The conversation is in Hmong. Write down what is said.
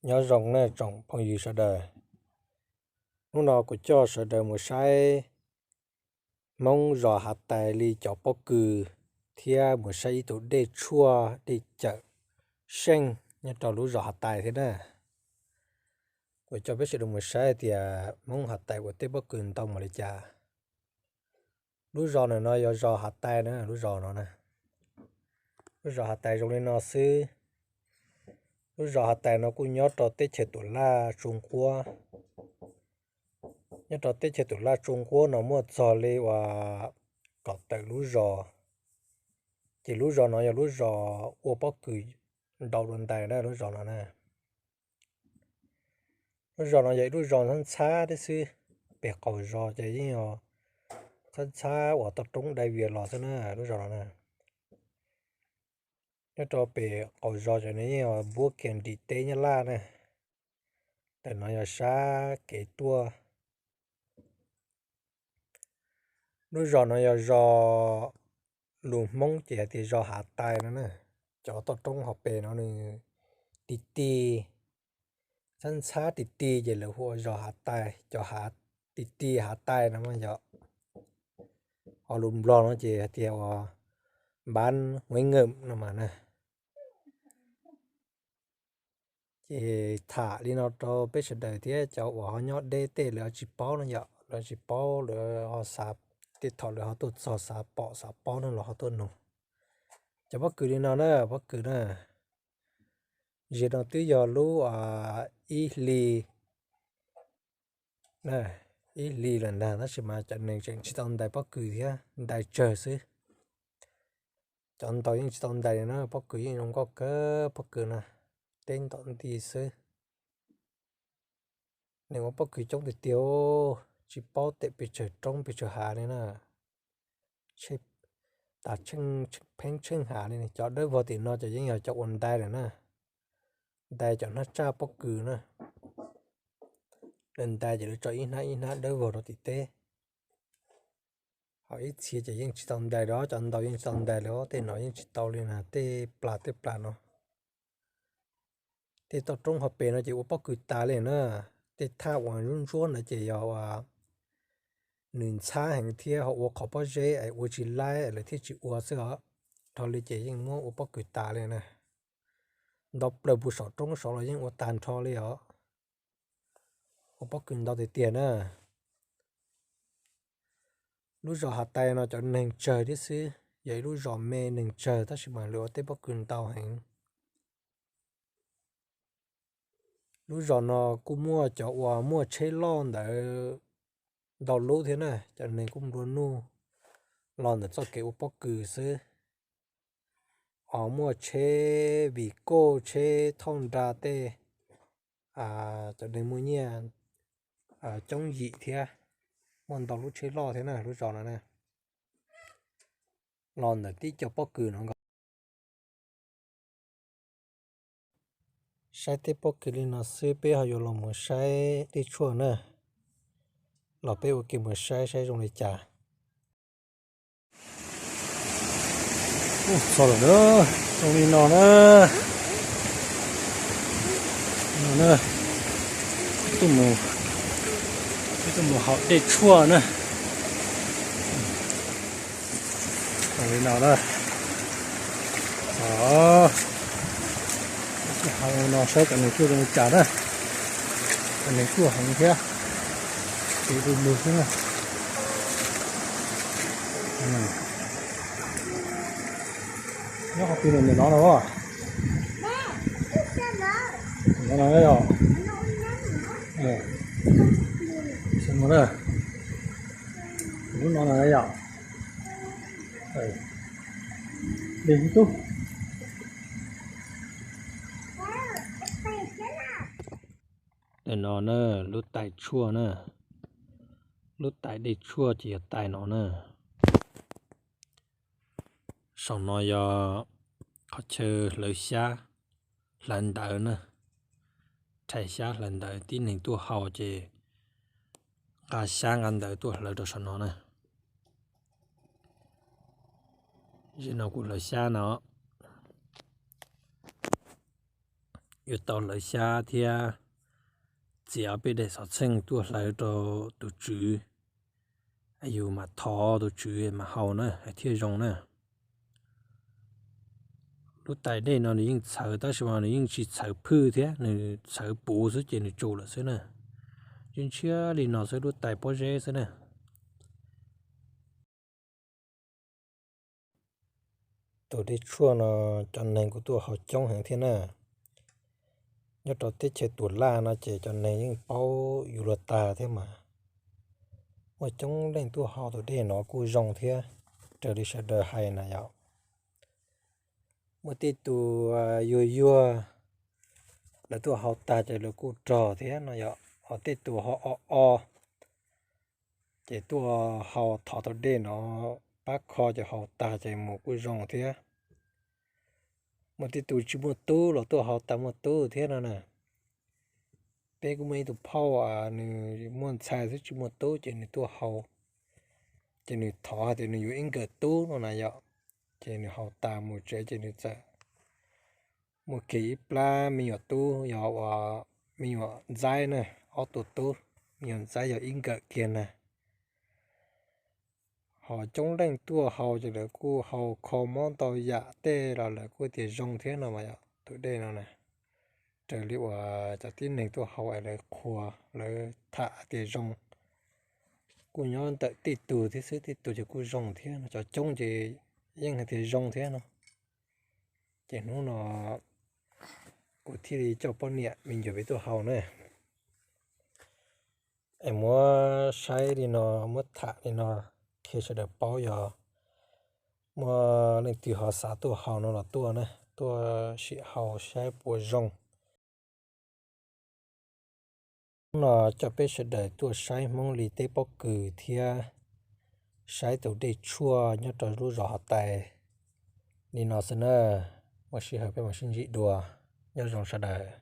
Nyob zoo na tsoom phooj ywg sawv daws. Hnub no kuv coj sawv daws mus saib Hmoob zos Hav Tais li cov pob kws thiab mus saib ib tug dej tshuaj dej cawm seej nyob rau lub zos Hav Tais thiab na. Kuv coj peb sawv daws mus saib tias Hmoob Hav Tais ua tej pob kws ntau npaum li cas. Lub zos ntawm no yog zos Hav Tais na, lub zos no na. Lub zos Hav Tais zoo li no xwb. Lub zos Hav Tais no kuj nyob rau teb chaws Tuam Laj Tsu Nquab. Nyob rau teb chaws Tuam Laj Tsu Nquab no muaj txog li uas kaum tawm lub zos. Ces lub zos no yog lub zos ua pob kws ntau dua ntais na lub zos no na. Lub zos no yog ib lub zos ntxhab ntxhab thiab xwb, pem qaum zos ces yeej yog ntxhab ntxhab uas toj roob dai vias los xwb na lub zos no na. Nyob rau pem qaum zos ces nws yeej yog npuab kiag nrim teb Nyab Laj na. Ntawm no yog sab kev tuaj. Lub zos no yog zos, lus Hmoob ces hais tias zos Hav Tais no na. Cov toj roob hauv pes no nws ti ti, ntxhab ntxhab ti ti ces lawv hu ua zos Hav Tais, cov ti ti Hav Tais no mas yog, ho lus Nplog no ces hais tias uas npab huev ngawm no mas na. Ces tham li no rau peb sawv daws thiab cov uas ho nyob deb tej lawv tsis paub no yom, lawv tsis paub lawv ho xav, tej thaum lawv ho tuaj txog xav pom xav paub no los ho tuaj nug. Cov pob kws li no na, pob kws na, ziag no twb yog lub ib hlis, ib hlis lawm ntag tab sis mas cov neeg tseem tsis tau ntais pob kws thiab, ntais tsawg xwb. Cov ntaus yeej tsis tau ntais li na, pob kws yeej zoo nkauj kawg pob kws na, teb ntom nti xwb. Neeg ua pob kws coob tiag tiag, tsis paub tem pes tsawg roob pes tsawg hav li na. Tas pheeb tsheej hav li, cov dawb vog tim no ces yeej yog cov uas ntais lawm na, ntais cov hnab tsaj pob kws na. Lawv ntais ces lawv tso ib hnab ib hnab dawb vog rau tim teb. Ho ib txhia ces yeej tsis tau ntais li, cov ntaus yeej tsis tau ntais li, tej no yeej tsis tau li na, tej plas tej plas no. Tej toj roob hauv pes no ces ua pob kws tas li na. Tej thaj uas ntsuab ntsuab ntawd ces yog nws ntxhab heev thiab ho ua qhov pob zeb es ua tsis laib lawv thiaj tsis ua xwb os. Dhau li ces yeej muab ua pob kws tas li na. Ntau plaws puag saum roob saud los yeej ua tag nrho li os. Ua pob kws ntau tiag tiag na. Lub zos Hav Tais no cov neeg tsawg thiab xwb, yog ib lub zos me neeg tsawg tab sis mas lawv ua tej pob kws ntau heev. Lub zos no kuj muaj cov uas muaj tsheb loj ntawd ntau lub thiab na, cov neeg kuj nplua nuj los ntawm txoj kev ua pob kws xwb. Ho muaj tsheb vim koj tsheb thauj nra tej, cov neeg muaj nyiaj coob yim thiab, muaj ntau lub tsheb loj thiab na lub zos no na. Los ntawm tib co pob kws no nkaus. Saib tej pob kws li no xwb peb ho yuav los mus saib dej tshuaj na. Los peb ua ke mus saib saib zoo li cas. Ub, txog lawm na, zoo li no na. No na, peb tuaj mus haus dej tshuaj na. Zoo li no na. Haus no saib cov neeg tuaj zoo li cas na. Cov neeg tuaj heev thiab. Kev du lug xwb na. Nyob qhov twg ntawm no no? No no yog. Lub no no yog. Dej tub. Ntawm no na, lub tais tshuaj na, lub tais dej tshuaj ces yog tais no na. Saum no yog qhov chaw hlawv xyab, hlawv ntawv na, rhais xyab hlawv ntawv, tib neeg tuaj haus ces nqa xyab nqa ntawv tuaj hlawv rau saum no na. Zim no kuv hlawv xyab no. yuav tau hlawv xyab thiab txiav ob peb daim xov txheej tuaj hlawv rau tus tswv, yus mam thov tus tswv mam haus na, hais thiaj zoo na. Lub tais dej no nws yeej txhawv tab sis mas nws yeej tsis txhawv phwj thiab, nws txhawv puv xwb ces nws tsum lawm xwb na. Ntshiab ntshiab li no xwb, lub tais pob zeb xwb na. Tus dej tshuaj no cov neeg kuj tuaj haus coob heev thiab na. Nyob rau teb chaws Tus Laj no ces cov neeg yeej paub yus luag tag thiab mas. Muaj coob leej tuaj haus tus dej no kuj zoo thiab, raws li sawv daws hais na yom. Muaj tej tus yuag yuag, lawv tuaj haus tag ces lawv kuj rog thiab no yom, ho tej tus ho o o, ces tuaj haus thov tau dej no pab kho ces haus tag ces mus kuj zoo thiab. Muaj tej tus tsis muaj tub los tuaj haus tag muaj tub thiab no na. Peb kuj muaj ib tug phauj, nws muaj ntxhais xwb tsis muaj tub ces nws tuaj haus, ces nws thov hais tias nws yuav ib nkawm tub no na yom. Ces nws haus tas mus tsev ces nws txawm muaj kiag ib plab me nyuam tub, yog uas me nyuam ntxaib na, ob tug tub, me nyuam ntxaib yog ib nkawm kiag na. Ho coob leej tuaj haus ces lawv kuj haus kho mob ntau yam tej los lawv kuj tias zoo thiab no mas yom, tus dej no na. Raws li uas cov tib neeg tuaj haus es lawv qhuas lawv tham tias zoo, kuj nyob ntawm tej tug thiab xwb, tej tug ces kuj zoo thiab no, cov coob ces yeej hais tias zoo thiab no. Ces hnub no kuv thiaj li coj poj niam me nyuam peb tuaj haus na. Es muab saib li no, muab tham li no, qhia sawv daws paub, yog muaj leej twg ho xav tuaj haus no los tuaj na, tuaj sim haus saib puas zoo. Hnub no coj peb sawv daws tuaj saib Hmoob li teb pob kws thiab saib tus dej tshuaj nyob rau lub zos Hov Tais li no xwb na. Muaj sij hawm peb mam sib ntsib dua. Nyob zoo sawv daws.